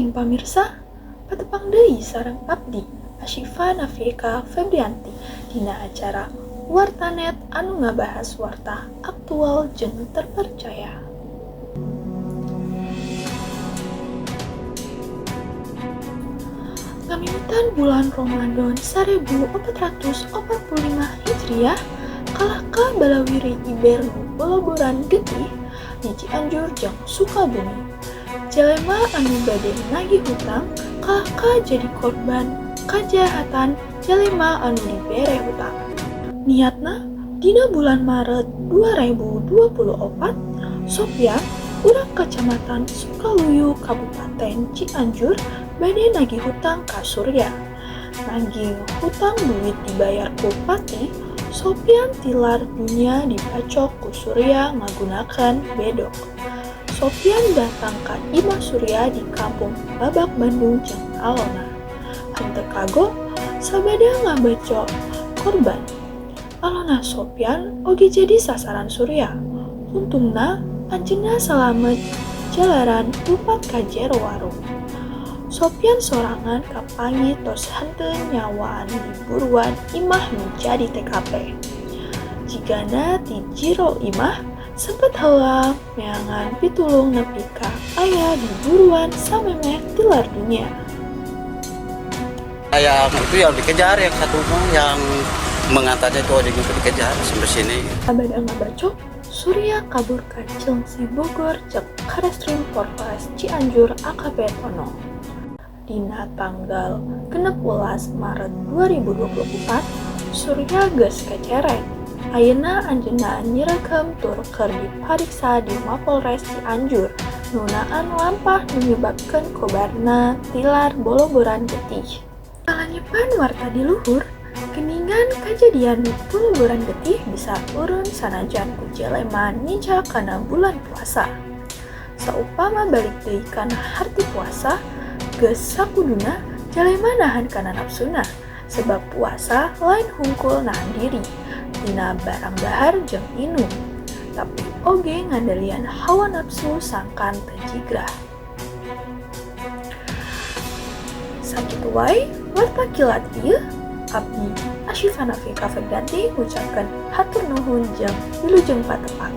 Enjing pamirsa, patepang deui sareng abdi, Asyifa Nafika Febrianti, dina acara Wartanet anu ngabahas warta aktual jeung terpercaya. Ngamiwitan bulan Ramadan 1445 Hijriah, kalahka balawiri iber nu boloboran getih di Cianjur jeung Sukabumi. Jelema anu bade nagih hutang kalahka jadi korban kajahatan jelema anu dibere hutang. Niatna, dina bulan Maret 2024, Sopyan, urang Kacamatan Sukaluyu, Kabupaten Cianjur, bade nagih hutang ka Surya. Nagih hutang duit dibayar ku Pati, Sopyan tilar dunya dibacok ku Surya ngagunakeun bedog. Sopyan datang ka imah Surya di Kampung Babak Bandung jeung Alona. Henteu kagok, sabada ngabacok korban. Alona Sopyan oge jadi sasaran Surya. Untungna anjeunna salamet jalaran lumpat ka jero warung. Sopyan sorangan kapanggih tos henteu nyawaan di buruan imah nu jadi TKP. Jigana ti jero imah sempet heula meangan pitulung nepi ka aya di buruan samemeh tilar dunya. Yang itu yang dikejar, yang satu mah yang mengantarnya itu ada juga dikejar sampai sini. Sabada ngabacok, Surya kabur ka Cileungsi, Bogor, cek Kareskrim Polres Cianjur AKP Tono. Dina tanggal 16 Maret 2024, Surya geus kaceret. Ayeuna anjeunna nyirekem tur keur dipariksa di Mapolres Cianjur ngeunaan lampah nu nyebabkeun kobarna tilar boloboran getih. Kalanyepan warta di luhur, geningan kajadian nu boloboran getih bisa urun sanajan ku jelema nyica kana bulan puasa. Saupama balik deui kana harti puasa, geus sakuduna jalema nahan kana nafsuna, sebab puasa lain hungkul nahan diri tina barang dahar jeung inum, tapi oge ngandalian hawa nafsu sangkan teu jigrah. Sakitu wae warta kilat ieu, abdi Asyifa Nafika Febrianti ngucapkeun hatur nuhun jeung wilujeng patepang.